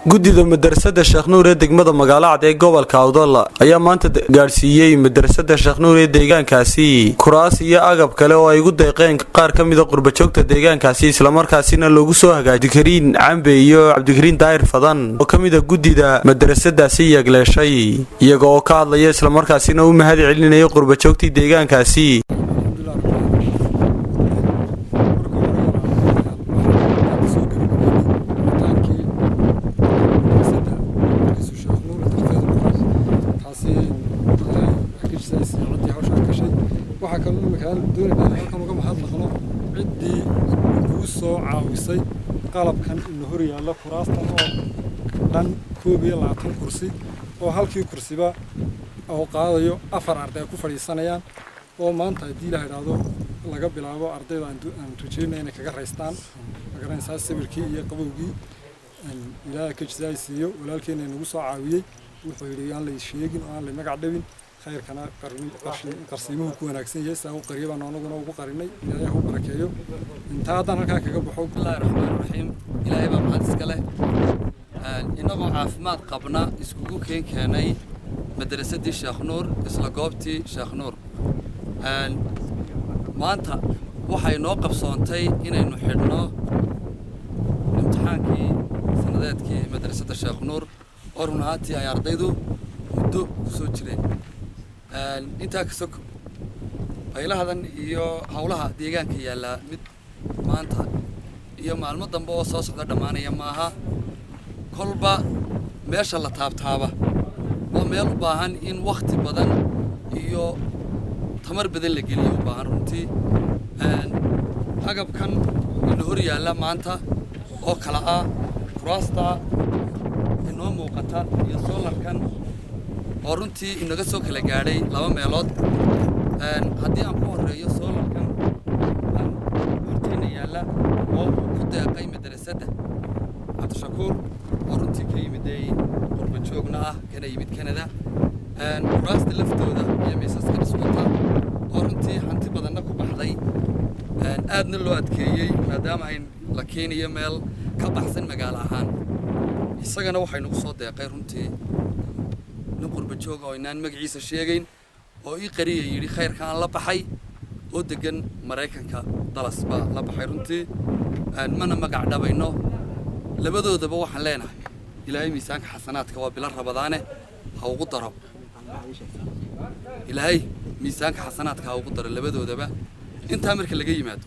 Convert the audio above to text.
Guddida madrasada Sheekh Nuur ee degmada Magaalo Cad ee gobolka Awdal ayaa maanta gaadhsiiyey madrasada Sheekh Nuur ee deegaankaasi kuraas iyo agab kale oo ay ugu deeqeen qaar ka mida qurbajoogta deegaankaasi, islamarkaasina loogu soo hagaajiyay Cabdikariin Cambe iyo Cabdikariin Daahir Fadan oo ka mida guddida madrasadaasi yagleeshay, iyaga oo ka hadlaya islamarkaasina u mahad celinaya qurbajoogtii deegaankaasi. Marka hore, waxaan soo gabagabeynay furitaankii madrasada markiisu Sheekh Nuur Tarfeed Quraan. Taasi Ilaahay xaqiijisaysi ciddii hawshaa gashay. Waxaa kaloo imika doonaynaa in halkan uga mahadnaqno ciddii nagu soo caawisay qalabkan ina hor yaalla, kuraastan oo dhan 21 kursi, oo halkii kursiba oo qaadayo afar arday ay ku fadhiisanayaan, oo maanta haddii la idhaahdo laga bilaabo ardayda aan rajeynaya inay kaga raystaan, magaranaysaa, sawirkii iyo qabowgii. Ilaahay ka jisaay siiyo walaalkeena inagu soo caawiyey. Wuxuu yidhi aan la sheegin oo aan la magac dhabin, khayrkana qarsiimuhu ku wanaagsan yahay. Saa u qariya baan anaguna ugu qarinay. Ilaahay ha u barakeeyo. Intaa haddaan halkaa kaga baxo. Bismillahi raxmaan raxiim. Ilaahay baa mahad iska leh, innagoo caafimaad qabna iskugu keenay madrasadii Sheekh Nuur, isla goobtii Sheekh Nuur. Maanta waxay noo qabsoontay inaynu xidhno imtixaankii sanadeedkii madrasadda Sheekh Nuur, oo run ahaantii ay ardaydu muddo ku soo jireen. Intaa ka soko, baylahadan iyo howlaha deegaanka yaallaa mid maanta iyo maalmo dambe oo soo socda dhammaanaya maaha. Kolba meesha la taabtaaba waa meel u baahan in wakhti badan iyo tamar badan la geliyo u baahan. Runtii agabkan ina hor yaalla maanta oo kala ah kuraasta inoo muuqata iyo solarkan, oo runtii inaga soo kala gaadhay laba meelood. Haddii aan ku horreeyo solarkan aan horteenna yaalla oo uu ku deeqay madrasadda Cabdishakuur, oo runtii ka yimid ay qurba joogna ah, kana yimid Canada, kuraasta laftooda iyo miisaska dhiswata, oo runtii hanti badanna ku baxday, aadna loo adkeeyey maadaama ay la keenayo meel ka baxsan magaalo ahaan, isagana waxay nagu soo deeqay runtii nin qurba jooga oo inaan magaciisa sheegayn, oo ii qariya yidhi khayrkaan la baxay, oo degan Maraykanka, Dallas baa la baxay. Runtii mana magac dhabayno. Labadoodaba waxaan leenahay Ilaahay miisaanka xasanaadka, waa bilo Ramadaane, ha ugu daro. Ilaahay miisaanka xasanaadka ha ugu daro labadoodaba. Intaa marka laga yimaado.